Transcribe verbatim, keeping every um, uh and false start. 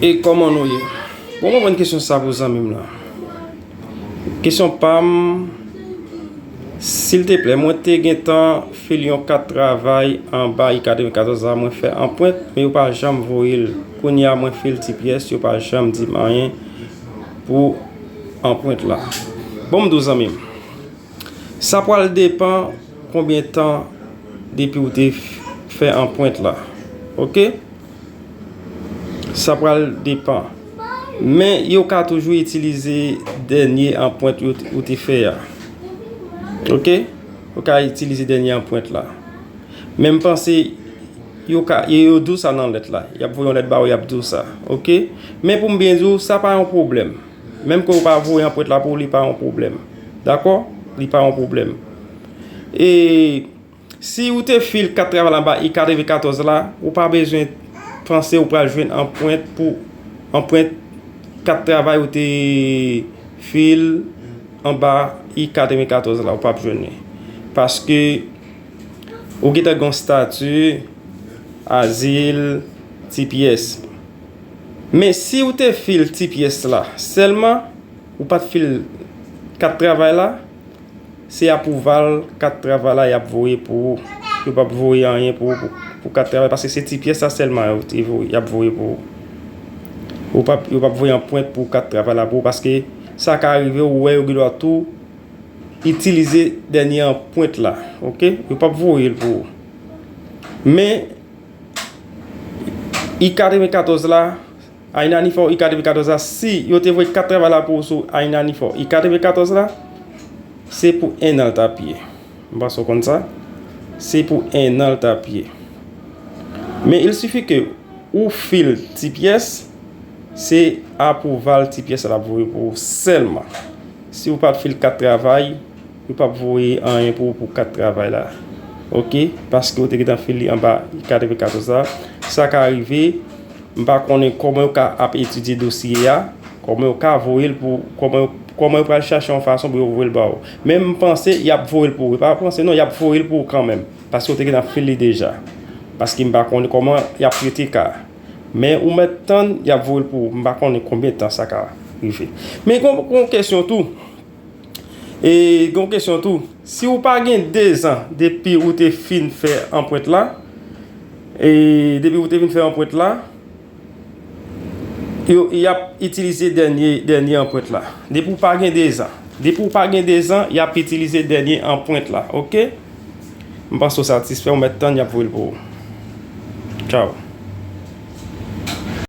E kòman nou ye? Bon, mwen pran kesyon sa pou zanmi m lan. Kesyon pa m, silteplè, mwen te gentan fil yon kat travay anba I katrevenkatòz la, mwen fè anpwent, men yo pa janm voye l. Kounye a, mwen fil ti pyès, yo pa janm di m anyen pou anpwent la. Bon, m di w zanmi m, sa pral depan konbyen tan depi w te f-, fè anpwent la. Oke? Sa pral depan. Men yo ka toujou itilize dènye anpwent ou, ou te fè a. Oke? Yo ka itilize dènye anpwent la. Men m panse yo ka, yo, yo di w sa nan lèt la. Y ap voye yon lèt ba ou, y ap di w sa. Oke? Men pou m byen di w, sa pa yon pwoblèm. Menm ke yo pa voye anpwent la pou ou, li pa yon pwoblèm. Dakò? Li pa yon pwoblèm. E si ou te fil kat travay la anba I katrevenkatòz la, ou pa bezwen panse ou pral jwenn anpwent pou, anpwent kat travay ou te fil anba I katrevenkatòz la, ou p ap jwenn li. Paske ou gentan gen yon stati azil, ti pyès. Men si ou te fil ti pyès la sèlman, ou pa t fil kat travay la, se apwouval kat travay la y ap voye pou ou. Yo p ap voye anyen pou ou pou, pou kat travay, paske se ti pyès la sèlman yo te voye, y ap voye pou ou. Ou p ap, yo p ap voye anpwent pou kat travay la pou ou, paske sa ka rive ou wè yo gen dwa tou itilize dènye anpwent la. Oke? Yo p ap voye l pou ou. Men, I katrevenkatòz la, Ainani fè w I katrevenkatòz la, si yo te voye kat travay la pou ou sou Ainani fè w I katrevenkatòz la, se pou en an l t ap ye. M panse w konn sa. Se pou en an l t ap ye. Men il sifi ke ou fil ti pyès, se apwouval ti pyès la ap voye pou ou sèlman. Si ou pa t fil kat travay, yo p ap voye anyen pou ou pou kat travay la. Oke? Paske ou te gentan fil li anba I katrevenkatòz la. Sa ka rive, m pa konnen kòman yo ka ap etidye dosye a, kòman yo ka voye l pou, kòman yo, kòman yo pral chache yon fason pou yo voye l ba ou. Men m panse y ap voye l pou ou. Pa panse non, y ap voye l pou ou kanmenm. Paske ou te gentan fil li deja. Paske m pa konnen kòman y ap trete ka a. Men ou mèt tann, y ap voye l pou ou. M pa konnen konbyen tan sa ka rive. Men gon, gon kesyon tou. E gon kesyon tou. Si ou pa gen dezan depi ou te fin fè anpwent la, e depi ou te fin fè anpwent la, yo, y ap itilize dènye, dènye anpwent la. Depi ou pa gen dezan. Depi ou pa gen dezan, y ap itilize dènye anpwent la. Oke? M panse w satisfè, ou mèt tann, y ap voye l pou ou. Tchaw.